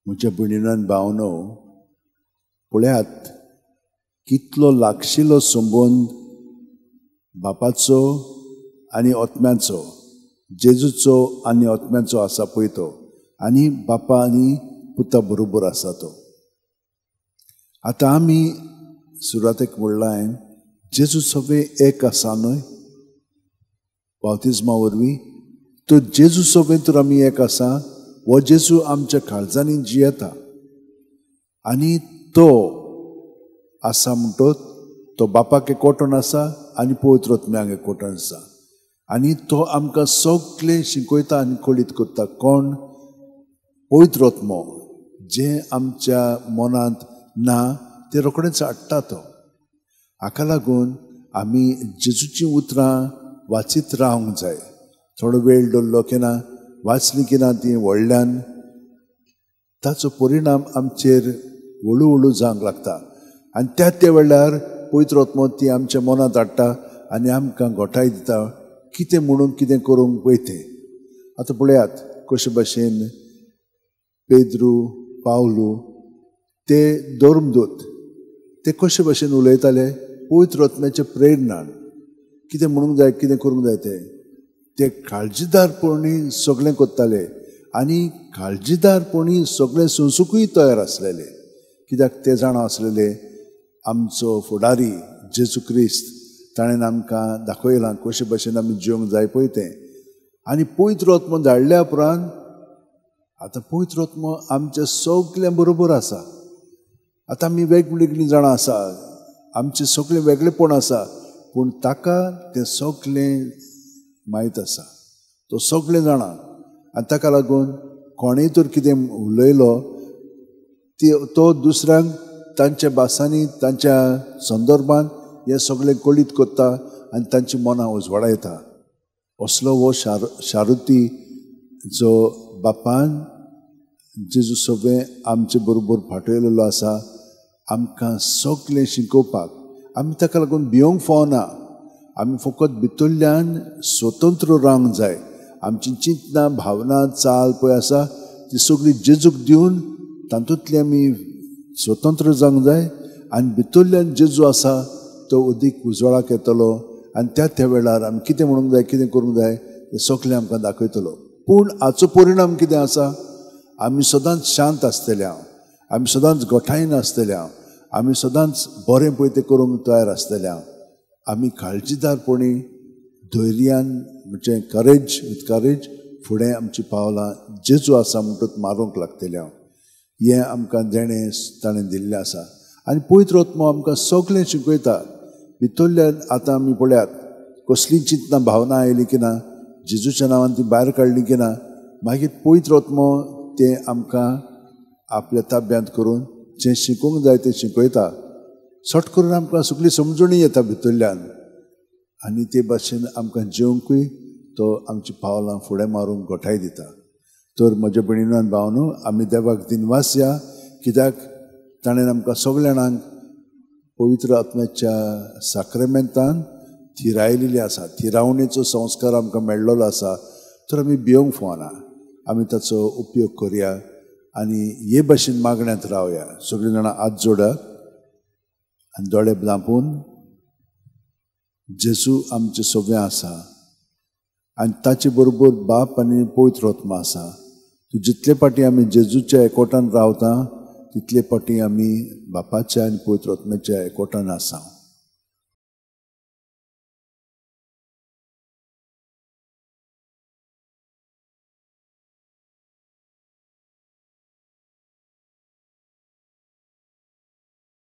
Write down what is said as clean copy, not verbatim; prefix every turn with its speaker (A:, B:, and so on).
A: म्हज्या भयणीन भावनो, पळयात कितलो लागशिलो संबंद बापाचो आनी आत्म्याचो, जेजूचो आनी आत्म्याचो आसा पळय तो, आनी बापा आनी पुता बरोबर आसा तो. आतां आमी सुरवातेक म्हणलां जेजू सगळे एक आसा न्हय बाप्तिज्मा वरवीं, तर जेजू सगळे तर आमी एक आसा. हो जेजू आमच्या काळजांनी जियेता आनी तो आसा म्हणटोच तो बापाक एकवटून आसा आनी पवित्र आत्म्याक एकवटून आसा आनी तो आमकां सगळें शिकयता आनी कळीत करता. कोण? पवित्र आत्मो. जें आमच्या मनांत ना तें रोखडेंच हाडटा तो. हाका लागून आमी जेजूचीं उतरां वाचीत रावंक जाय. थोडो वेळ दवरलो की ना, वाचली की ना ती व्हडल्यान, ताचो परिणाम आमचेर हळू हळू जावंक लागता आनी त्या त्या वेळार पवित्र आत्मो ती आमच्या मनांत हाडटा आनी आमकां घोटाय दिता कितें म्हणून कितें करूंक पळय तें. आतां पळयात कशे भाशेन पेद्रू पावलू ते धर्मदूत ते कशे भाशेन उलयताले पवित्र आत्म्याच्या प्रेरणान. कितें म्हणूंक जाय, कितें करूंक जाय तें ते काळजीदारपणी सगळें करताले आनी काळजीदारपणी सगळें सोंसुकूय तयार आसलेले. कित्याक ते जाणा आसलेले आमचो फुडारी जेजू क्रिस्त ताणें आमकां दाखयलां कशे भाशेन आमी जिवंक जाय पळय तें. आनी पवित्र आत्मो धाडल्या उपरांत आतां पवित्र आत्मो आमच्या सगळ्यां बरोबर आसा. आतां आमी वेगवेगळीं जाणां आसा, आमचें सगळें वेगळेपण आसा, पूण ताका तें सगळें म्हायत आसा, तो सगळें जाणा. आनी ताका लागून कोणेय तर कितें उलयलो तो दुसऱ्यांक तांच्या भासांनी तांच्या संदर्भान हें सगळें कळीत करता आनी तांची मनां उजवाडायता. असलो हो शारुती जो बापान जेजू सगळें आमचे बरोबर फाटयलेलो आसा आमकां सगळें शिकोवपाक. आमी ताका लागून भिवंक फावना, आमी फकत भितरल्यान स्वतंत्र रावंक जाय. आमची चिंतना भावना चाल पळय आसा ती सगळी जेजूक दिवन तातूंतली आमी स्वतंत्र जावंक जाय आनी भितरल्यान जेजू आसा तो अदीक उजवाडाक येतलो आनी त्या त्या वेळार आमी कितें म्हणूंक जाय, कितें करूंक जाय तें सगळें आमकां दाखयतलो. पूण हाचो परिणाम कितें आसा, आमी सदांच शांत आसतले हांव, आमी सदांच गोठायन आसतले हांव, आमी सदांच बरें पळय तें करूंक तयार आसतले हांव. आमी काळजीदारपणी धैर्यान म्हणजे करेज विथ करेज फुडें आमची पावलां जेजू आसा म्हणटूच मारूंक लागतले हांव. हें आमकां देणें ताणें दिल्लें आसा आनी पवित्र आत्मो आमकां सगळें शिकयता. भितरल्यान आतां आमी पळयात कसलीं चिंतना भावना आयली की ना, जेजूच्या नांवान ती भायर काडली की ना, मागीर पवित्र आत्मो तें आमकां आपल्या ताब्यांत करून जें शिकूंक जाय तें शिकयता. सट करून आमकां सगळी समजणी येता भितरल्यान आनी ते भाशेन आमकां जेवंकूय तो आमची पावलां फुडें मारूंक गोठाय दिता. तर म्हज्या भयणीन आनी भावनो, आमी देवाक दिनवासया कित्याक ताणें आमकां सगळ्या जाणांक पवित्र आत्म्याच्या साक्रामेंतान थिरायलेली आसा, थिरावणेचो संस्कार आमकां मेळ्ळो आसा. तर आमी भिवंक फावना, आमी ताचो उपयोग करुया आनी हे भाशेन मागण्यांत रावया. सगळीं जाणां हात जोडात आनी दोळे धांपून जेजू आमचे सगळें आसा आनी ताचे बरोबर बाप आनी पवित्र आत्मा आसा. तूं जितले फावटी आमी जेजूच्या एकवटान रावता तितले फावटी आमी बापाच्या आनी पवित्र आत्म्याच्या एकवटान आसा.